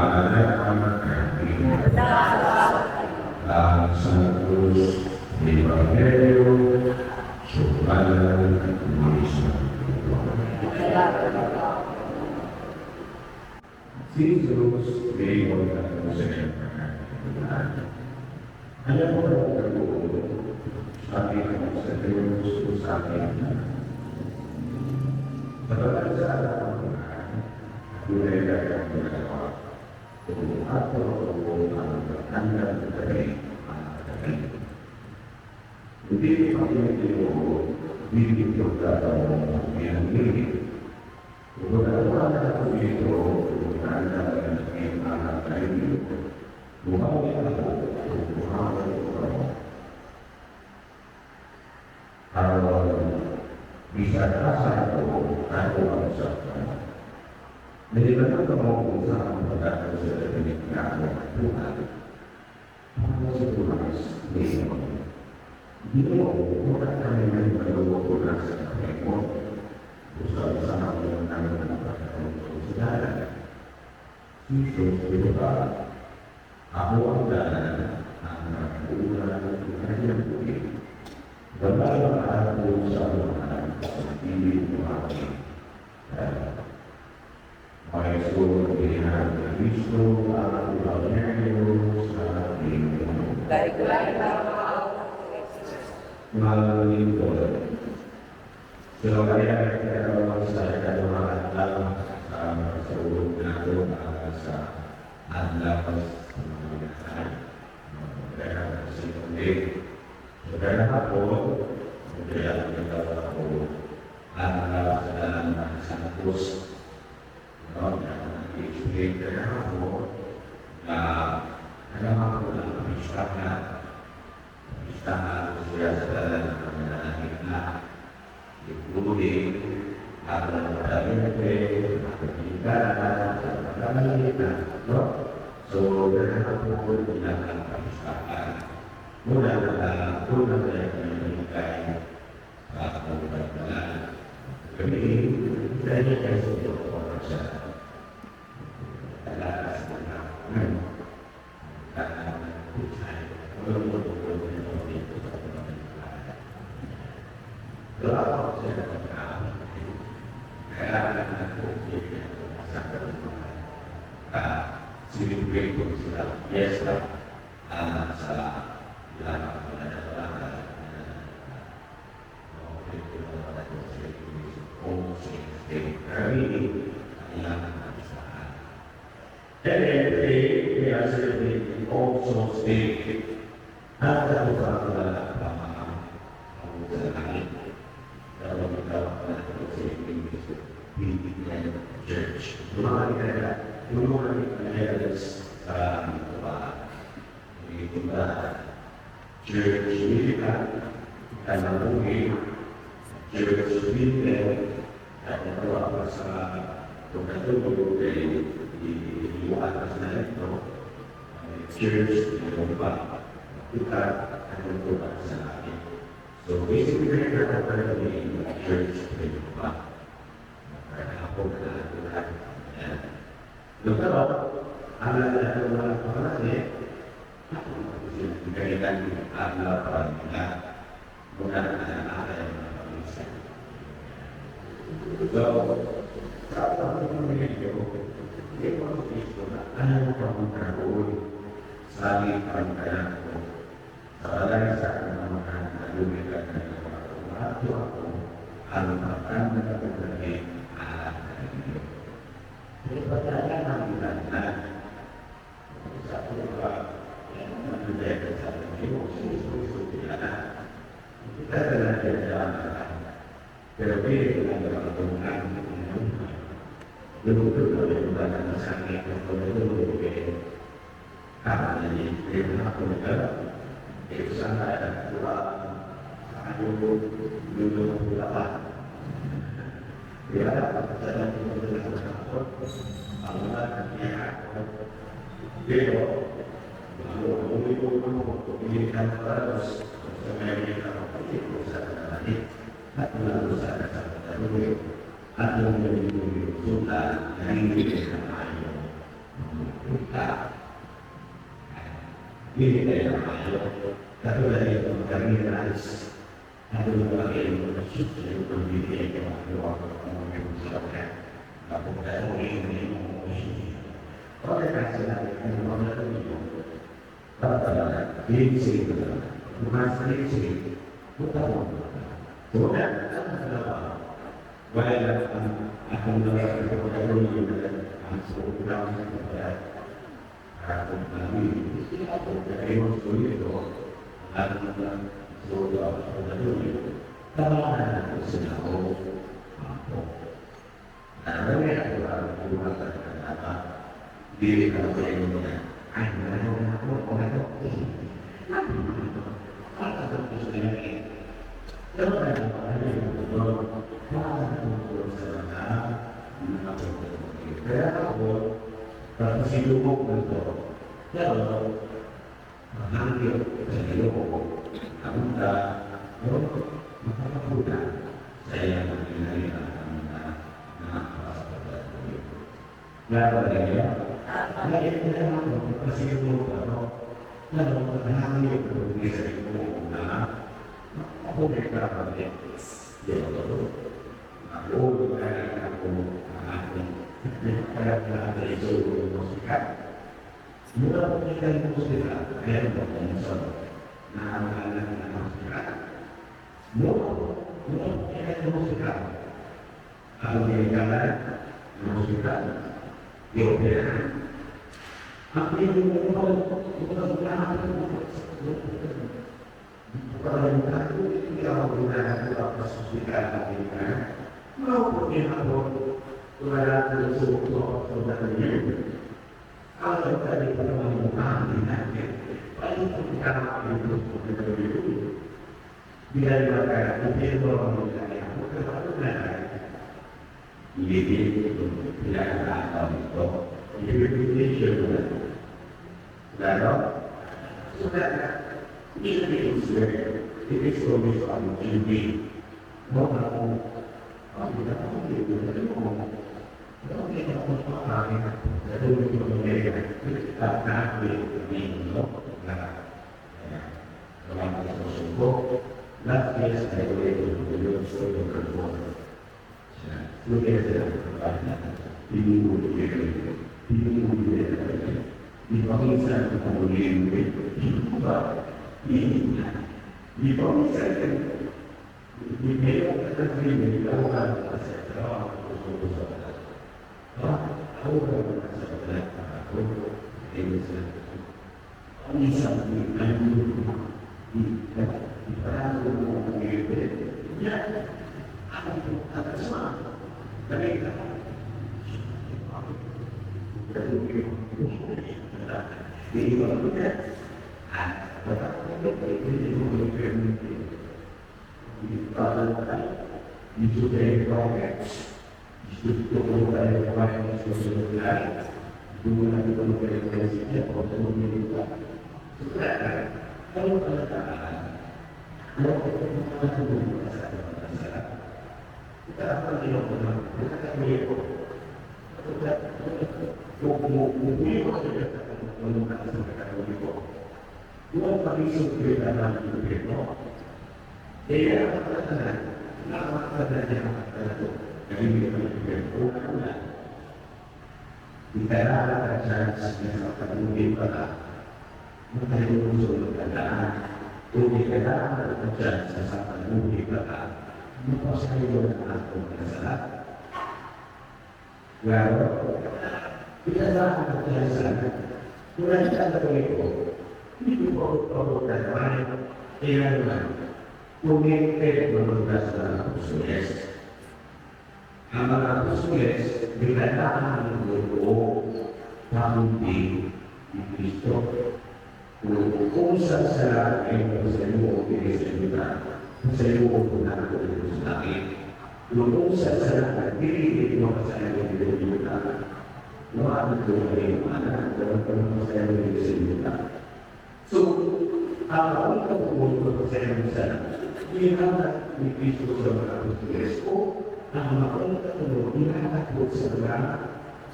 Anak ang Santos Ebanghelyo sumala ni San Juan. Si Jesus miingon kadto sa iyang mga tinun-an, "Ayaw mo kamo katuo, sabi kamo sa Diyos o sa akin. Sa balay sa akong Amahan, adunay daghang mga kung moadto ako ang pag-andam kami kami. Kung dili pa kini tinuod, dili gyud kamo mohinumdumi. Kung nagatuo na ako didto, kung nagandam ng anak kaninyo, muhawi ako ug muhawi kamo. Aron bisan asa ako, adto usab kamo. Nahibalo kamo kung unsa ang pag-adto sa langit nga akong adtuan." Ako si Tomas niingon, "Ginoo, wala kami mahibalo kung asa ka paingon. Busa unsa man namo makakamot sa dalan?" Si Jesus mitubag, "Ako ang dalan, ang kamatuoran ug ang kinabuhi. Walay makaadto sa Amahan kung dili moagi kanako." Mga igsoon, gininahog ni Kristo ang Ebanghelyo sa Ginoo. Mga lingkod. So, kaya karon sa ikaduhang adlaw sa sa nato sa adlaw sa mga minahan. Kaya sa Sunday. So, kaya hapon, kaya ang ako adlaw sa dalan ng Santos. No, na-explain kaya ako na kaya ako ng kapistahan. Kapistahan siya sa dalan ng mga na including atong pasyente, atong pagkakita, no? So, ganun po bilang ang kapistahan. Muna na, una na yung kay sa atong pagdalan. Kami, dahil kay sa siya. Talaga sa mga celebrate ko sila fiesta sa ilang mga All Saints Day. Kami ilang kapistahan. And then today, we are celebrating All Souls Day. Ang katuparan na sa langit. Pero ikaw na sa English Church. Yung mga sa ba, Church Militant, Kanabuhi, Church Militant, at nagawa pa sa pagkatulog kay iiwan pa sila ito, Church, yung pa, kita, ano ba sa langit. So basically, nakatala kami church, yung pa. Ako na lahat. Pero, ang lahat ng mga pangalan, ganyan ang pa nila muna na ang mga pamilya. So, sa pamilya hindi ko Kristo na ano pa ang karoon sa pagkaya ko sa balay sa akong adunay daghang mga kung ako ang pagkanda na pagdali alang kaninyo. Pero pagkaya ng na sa ba sa pero pili ko lang ang tulungan. Lumutot na rin ba ng sakit ng pagdulog eh. Kama na niya, pero na ako nagkala. Eh, sana dua ayo dulu apa? Ya, sa Allah ya. Pero, terus at sa at yuta. Dili tayo maayo. Katulad yung mag-realize na doon ba kayo yung pagbibigay ko ang gawa ko ng mga musika. Napunta ko rin yung Okay, kasi natin ang mga natuloy. Para dili sa ito. Bukas dili sa buta mo. So, wala ang akong mga pagkatuloy ang sobrang akong kayo sulit ang pagkatuloy. Tawanan ko sila ko. Narami ako ang kumata na dili ka sa inyo na ay wala na ako o ano pero kaya ako pasilubog nito pero mahangyo sa Ginoo kamunta no makakaputa sa iyang mga mga Klaro ba niyo? Naiintindihan ako kasi yung ano, ano, nahangyo ko sa Ginoo na ako may karapat. Ako ako ang aking kaya na ito musika. Mura po kita yung musika, kaya mo kung sa nakakaalam na musika. Mura mura po kita yung musika. Ako may kala musika, di opera. Ang Claro? So that it is always on TV. No, no,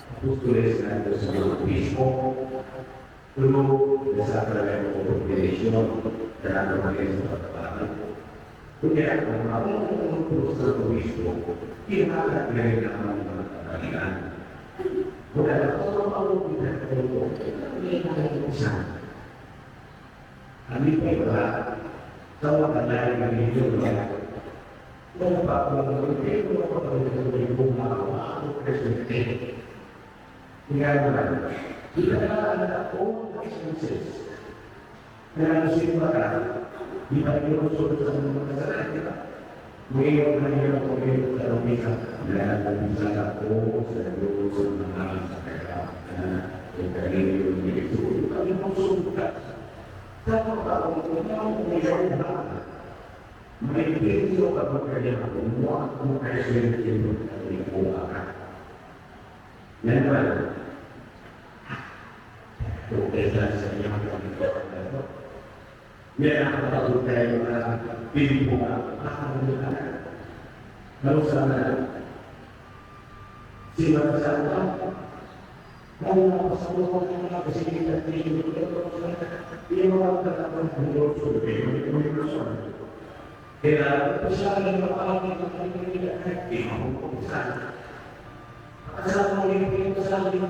Apostoles na ito sa mga obispo, through the sacrament of ordination, na naman sa pagkabati. Kunya, ang mga sa obispo, ihalat na rin ang mga kapalian. Wala na ako ang isa. Ano pa iba? Sa mga kanay ng ninyo, kung pa kung hindi ko pa kung ako presidente. Tingnan mo lang. Ila na all expenses. Kaya simba ka, di ba yung sunod sa mga kasalanan, di ba? Ngayon na niyo ako ngayon sa umpisa, dahil sa ako sa Diyos sa mga sa kaya, yung kanino yung ito, kami mong sunod. Sa mga tao, kung ba, may video ka ba kaya kumuha kung presidente yung kuha ka. Yan naman. Okay sa inyong pagkakataon. May nakapagod tayo na piling mo ka, makakalimutan. Ano sana? Sino ka sa ako? Mo sa mga mga kasi kita hindi mo ang kaya siya ang mapakakita kasama mo yung kasama yung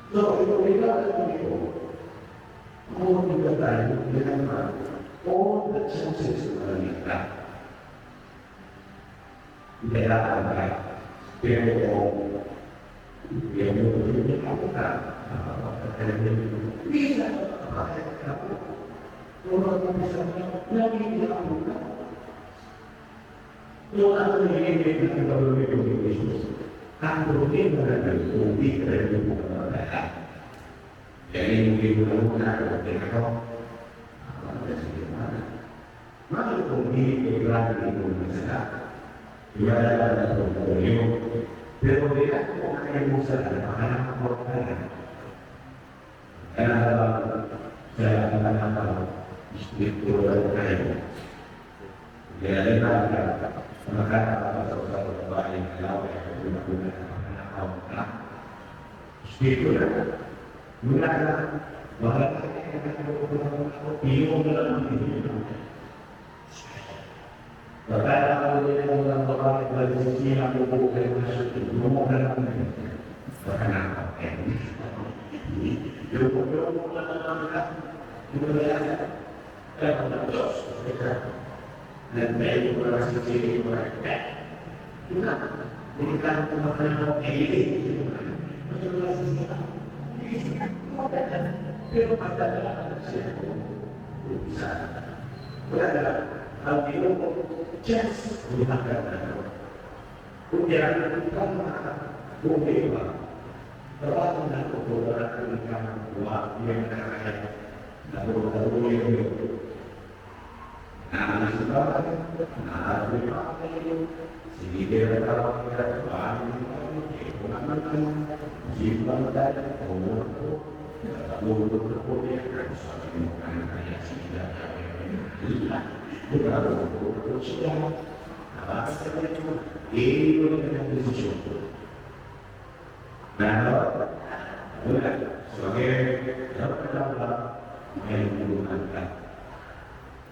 So, ito, ito, kung tayo, all the chances na nalita. Kailangan ka, pero kung yung ako ka, hindi na ako. Kung mag-umpisa mo, nagiging ka. Yung ano nagiging ng gagawin ko ni Jesus, ang problema na kung di ka rin mo ka. Kaya yung mo na ako, pero Maka kung hindi ko grabe ito ng sala, iwala na ito ng. Pero di ako kaya mo sa anak ko ka. Kaya sa anak ko, istriktura ko kayo. Kaya rin na makakapasok sa babae ng laway at una-una na ka. Istriktura. Mula na, wala ka iyo na lang Baka ako din ang mga babae balik siya ang bubuo kayo na siya. Lumuha na lang. Baka na ako. Yung na lang na yung na lang. Kaya na Diyos. Nagtayo ko lang sa sili ko na. Ika, hindi ka na Pero pagdadala siya. Isa. Wala na lang. Ang ginoo just lumakan na. Kung yan ka makakabumi ba, trabaho na ito, wala ka ng kamakuha, yung nakakaya, nabuo yung Nakakasuka, nakakasuka, sige na tawag ka,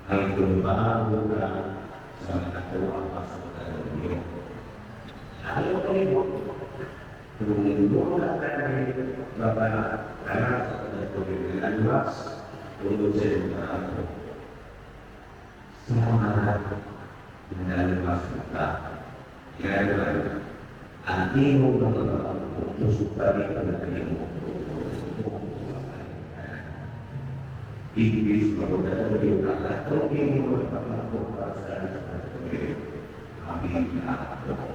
Ang bago ka sa mga pa sa pagkakaroon. Ayaw kayo, kung doon ka tayo baba anak sa pagkakaroon ng mas tungkol sa iyong mga sa mga nalabas ka. Kaya naman, ang iyong mga tusok pa rin ang iyong Ibig maganda yung lahat ng iyong para sa aming ako.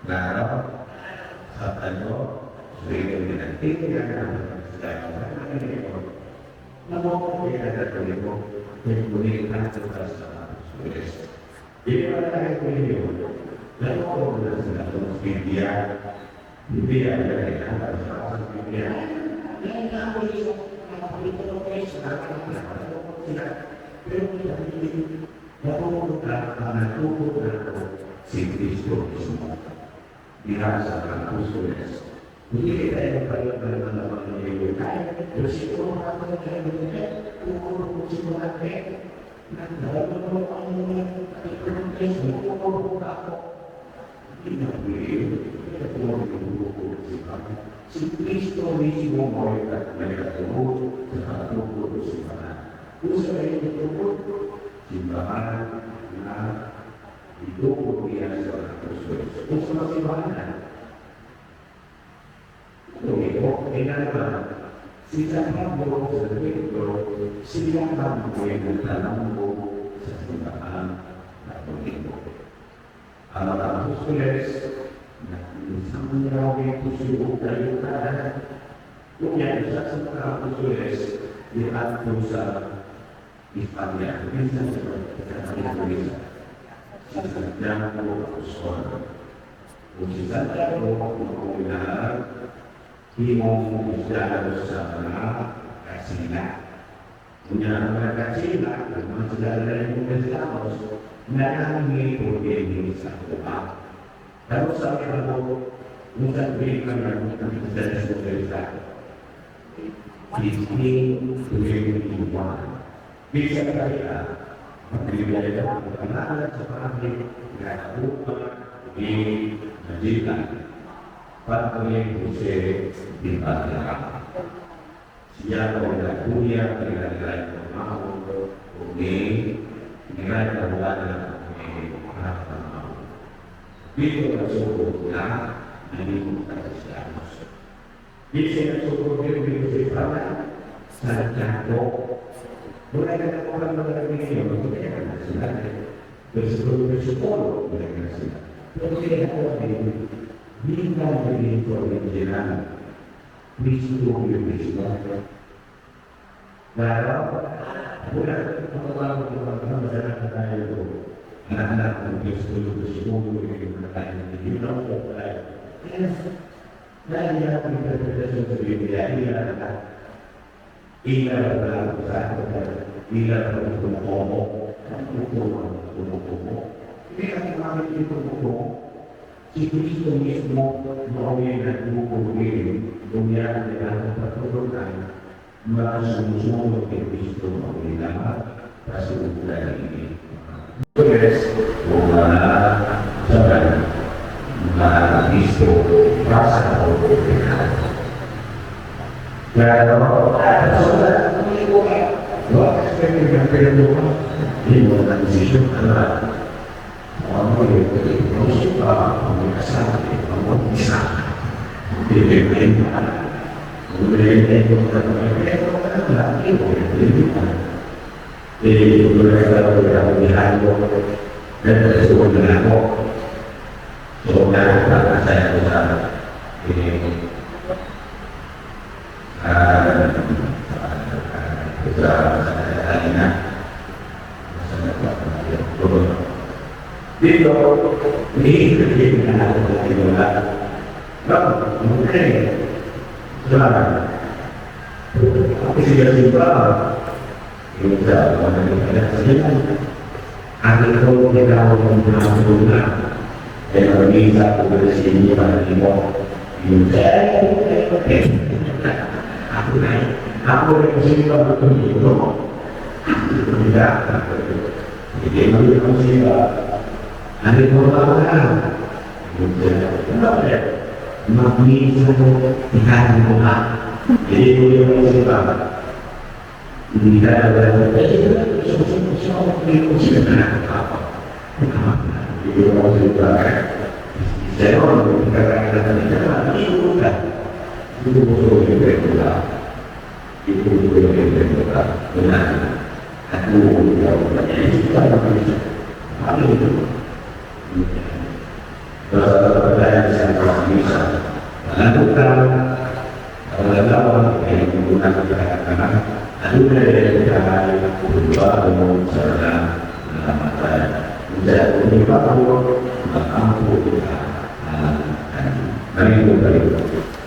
Laro, sa ano, pero Matuod ka ang natukod nato si Kristo mismo. Diha sa mga apostoles. Hindi tayo palit ng mga mga versikulo natin kayo ko natin. Nagdalo ang mga ko ako. Hindi na pwede. Si Kristo mismo mo ay nagkatungod sa pagtukod sa simbahan. Kung sa kayo nagtukod, simbahan na itukod niya sa mga apostoles. Kung sa simbahan na, ito, ay naman, si San Pablo sa Pedro, sila ang nagtalambo sa simbahan Katoliko. Ang mga apostoles, na isang grabe ito kayo kada. Kung isa sa mga apostoles, diadto sa Espanya. Minsan sa Indonesia. Si Santiago Apostol. Kung si Santiago, mauna himong Kristiyano sa mga Katsila. Kunya ang mga Katsila, ang mga sila na yung Kristiyanos, nangangi po din sa Kuba. Pero sa akin ako, kung sa tuwing kami nag-Kristiyanos sa Kristiyanos, 1521. Bisa kaya, magbibigay ako ng pangalan sa pangit na nakuha ni Magellan. Padre Jose de Valderrama. Siya ko na kuya kaya ng mao ni nilay na wala na ni anak ng mao. Dito nasugod na naging Kristiyanos. Dito nasugod din dito sa Espanya, Santiago. Mulai ka na kung mga nagiging kaya ka na sila. Versikulo versikulo, mulai ka na sila. Pero kaya ako din, hindi ka nagiging original. Kristo yung mismo. Claro, wala ang mga masarap na tayo ito. Anak-anak ng Diyos, tulog versikulo, hindi na tayo nagiging Yes. Dahil yan ang interpretasyon sa Biblia, ila na ila na sa ila na tumutumo. Tumutumo, tumutumo. Hindi kasi namin ito tumutumo. Si Kristo mismo noong nagtutuloy, dunya nila ang patuloy mga sumusunod kay Kristo ang lahat kasuutan ini. Yes, mga sa mga Kristo rasa Pero, hindi mo na desisyon ano ano yung ang kasama ang isa. Hindi dan ako. So, na saya ko sa ini sa kanina. Dito, hindi na ako nagtiwala. Okay. Salamat. Ako siya simba. Yung sa mga nagtiwala. Ang ikaw ikaw ang mga ay magmisa ko sa inyo para mo. Yung sa ako na ako na kasi ba ito dito. Tidak. Hindi mo yung siya. Ano mo ba na? Magmisa ko ikaw mo ha. Hindi mo yung siya. Hindi ka na ba? Hindi mo siya. Saya kadang-kadang itu betul betul itu betul betul benar. Aku itu bisa menentukan kalau yang menggunakan ada dari